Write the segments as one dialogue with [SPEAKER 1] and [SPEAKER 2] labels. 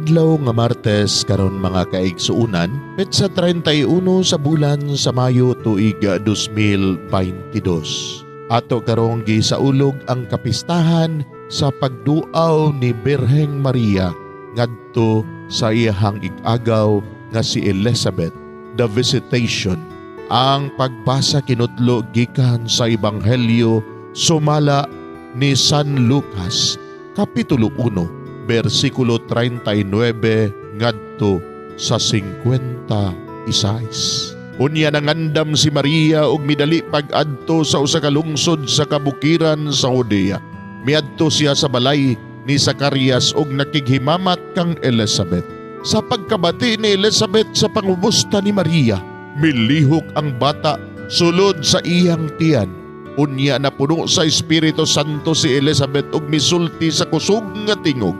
[SPEAKER 1] Adlaw nga Martes karon, mga kaigsuunan, petsa 31 sa bulan sa Mayo, tuig 2022. Ato karong gisaulog ang kapistahan sa pagduaw ni Birheng Maria ngadto sa iyahang igagaw nga si Elizabeth, the Visitation. Ang pagbasa kinutlo gikan sa Ebanghelyo sumala ni San Lucas, Kapitulo 1, versikulo 39 ngadto sa 56. Unya nangandam si Maria ug midali pag-adto sa usa ka lungsod sa kabukiran sa Judea. Miadto siya sa balay ni Zacarias ug nakighimamat kang Elizabeth. Sa pagkabati ni Elizabeth sa pangumusta ni Maria, milihok ang bata sulod sa iyang tiyan. Unya napuno sa Espiritu Santo si Elizabeth ug misulti sa kusog nga tingog: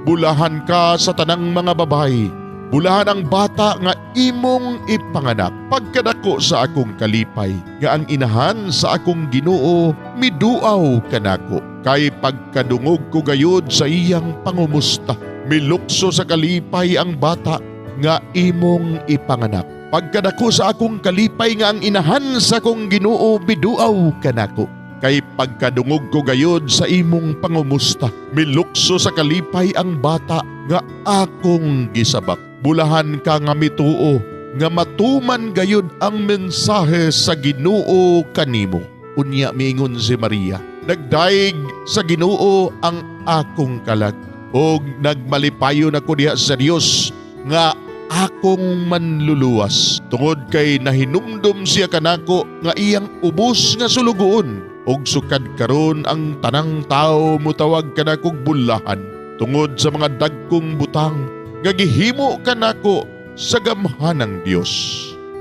[SPEAKER 1] "Bulahan ka sa tanang mga babayi. Bulahan ang bata nga imong ipanganak. Pagkadako sa akong kalipay nga ang inahan sa akong Ginoo miduaw kanako. Kay pagkadungog ko gayud sa iyang pangumusta, milukso sa kalipay ang bata nga imong ipanganak. Pagkadako sa akong kalipay nga ang inahan sa akong Ginoo miduaw kanako. Kay pagkadungog ko gayud sa imong pangumusta, milukso sa kalipay ang bata nga akong gisabak. Bulahan ka nga mituo nga matuman gayud ang mensahe sa Ginoo kanimo." Unya miingon si Maria: "Nagdayeg sa Ginoo ang akong kalag ug nagmalipayon ako diha sa Dios nga akong manluluwas, tungod kay nahinumdum siya kanako nga iyang ubos nga sulugoon. Ug sukad karon ang tanang tao mutawag kanakog bulahan, tungod sa mga dagkong butang nga gihimo kanako sa gamhanang Dios.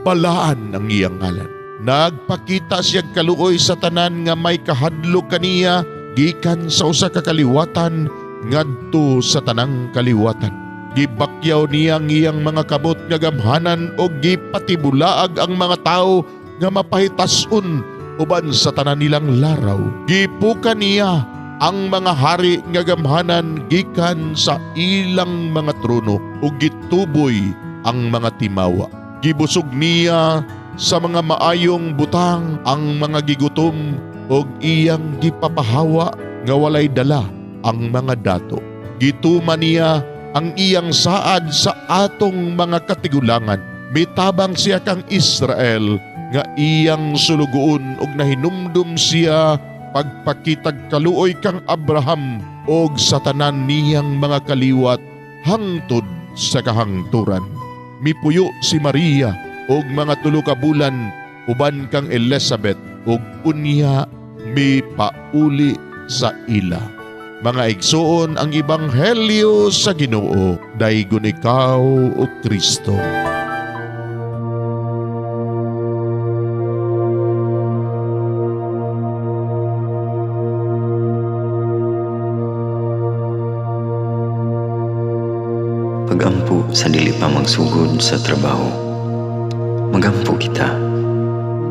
[SPEAKER 1] Balaan ang iyang ngalan. Nagpakita siya kaluoy sa tanan nga may kahadlok kaniya gikan sa usa ka kaliwatan ngadto sa tanang kaliwatan. Gibakyaw niya ang iyang mga kamot nga gamhanan ug gipatibulaag ang mga tawo nga mapahitas-on uban sa tanan nilang laraw. Gipuka niya ang mga hari nga gamhanan gikan sa ilang mga trono ug gituboy ang mga timawa. Gibusog niya sa mga maayong butang ang mga gigutom ug iyang gipapahawa nga walay dala ang mga dato. Gituman niya ang iyang saad sa atong mga katigulangan. Mitabang siya kang Israel nga iyang sulugoon ug nahinumdum siya pagpakitag kaluoy kang Abraham og sa tanan niyang mga kaliwat hangtod sa kahangturan." Mipuyo si Maria og mga 3 ka bulan uban kang Elizabeth ug unya mipauli sa ila. Mga igsoon, ang ebanghelyo sa Ginoo. Daygon ikaw, o Kristo.
[SPEAKER 2] Pagampo sa dili pa magsugod sa trabaho. Magampo kita.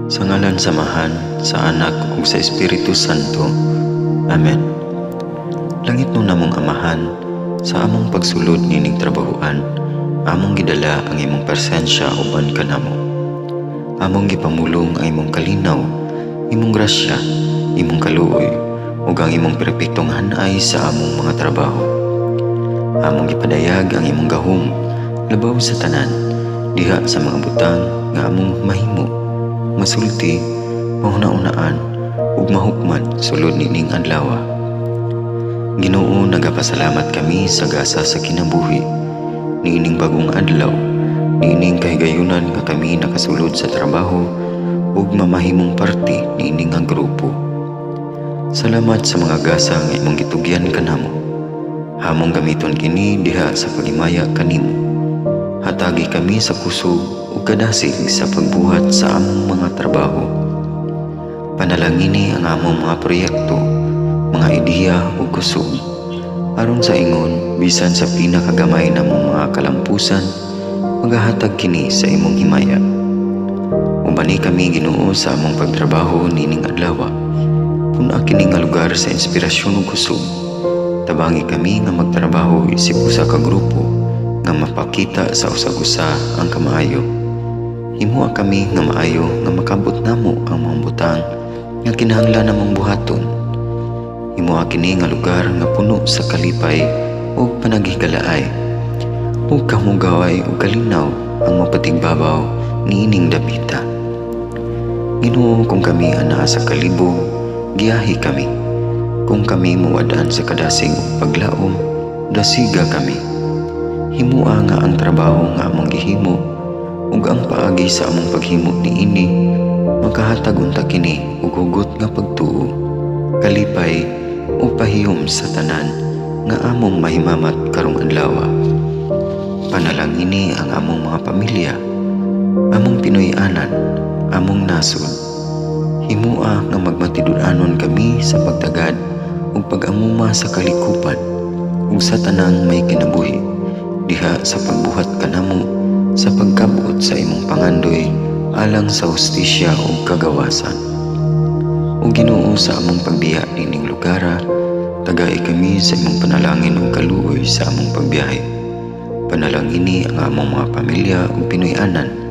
[SPEAKER 2] Sa ngalan sa Amahan, sa Anak ug sa Espiritu Santo. Amen. Langitnon namong Amahan, sa among pagsulod nining trabahoan, among gidala ang imong presensya uban kanamo. Among gipamulong ang imong kalinaw, imong grasya, imong kaluoy, ug ang imong perpektong hanay sa among mga trabaho. Among gipadayag ang imong gahom labaw sa tanan, diha sa mga butang nga among mahimo, masulti, mahuna-unaan ug mahukman sulod nining adlaw. Ginoo, nagapasalamat kami sa gasa sa kinabuhi niining bagong adlaw, niining kahigayunan nga kami nakasulod sa trabaho ug mamahimong parte niini nga grupo. Salamat sa mga gasa nga imong gitugyan kanamo. Among gamiton kini diha sa paghimaya kanimo. Hatagi kami sa kusog ug kadasig sa pagbuhat sa among mga trabaho. Panalangini ang among mga proyekto, mga ideya ug kusog. Aron sa ingon, bisan sa pinakagamay namong mga kalampusan, magahatag kini sa imong himaya. Ubani kami, Ginoo, sa among pagtrabaho nining adlaw. Pun-a kini nga lugar sa inspirasyon ug kusog. Tabangi kami nga magtrabaho isip usa ka grupo. Nga mapakita sa usag-usa ang kamaayo. Himoa kami nga maayo nga makabot namo ang mga butang nga kinahanglan namong buhaton. Himoa kini nga lugar nga puno sa kalipay ug panaghigalaay ug kahugaway ug kalinaw ang mapatigbabaw niining dapita. Ginoo, kung kami anaa sa kalibog, giyahi kami. Kung kami mawad-an sa kadasig ug paglaom, dasiga kami. Himua nga ang trabaho nga among gihimo ug ang paagi sa among paghimo niini makahatag unta kini og hugot nga pagtuo, kalipay ug pahiyom sa tanan nga among mahimamat karong adlaw. Panalangini ang among mga pamilya, among Pinoy-anan, among nasod. Himua nga magmatinud-anon kami sa pagtagad ug pag-amuma sa kalikupan ug sa tanang may kinabuhi diha sa pagbuhat kanamo sa pagkabot sa imong pangandoy alang sa hustisya ug kagawasan. O Ginoo, sa among pagbiya nining lugara, tagai kami sa imong panalangin ug kaluoy sa among pagbiyahe. Panalangini ang among mga pamilya ug Pinoy-anan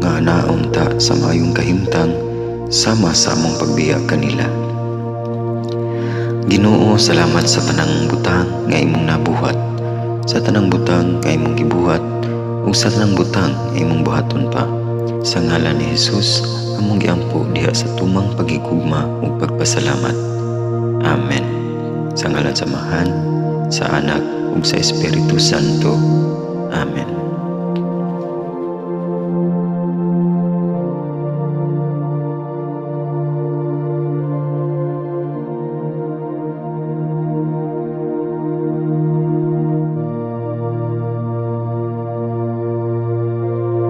[SPEAKER 2] nga naunta sa maayong kahimtang sama sa among pagbiya kanila. Ginoo, salamat sa tanang butang nga imong nabuhat, sa tanang butang nga imong gibuhat, ug sa tanang butang nga imong buhaton pa. Sa ngalan ni Jesus, among giampo diha sa tumang paghigugma ug pagpasalamat. Amen. Sa ngalan sa Amahan, sa Anak ug sa Espiritu Santo. Amen.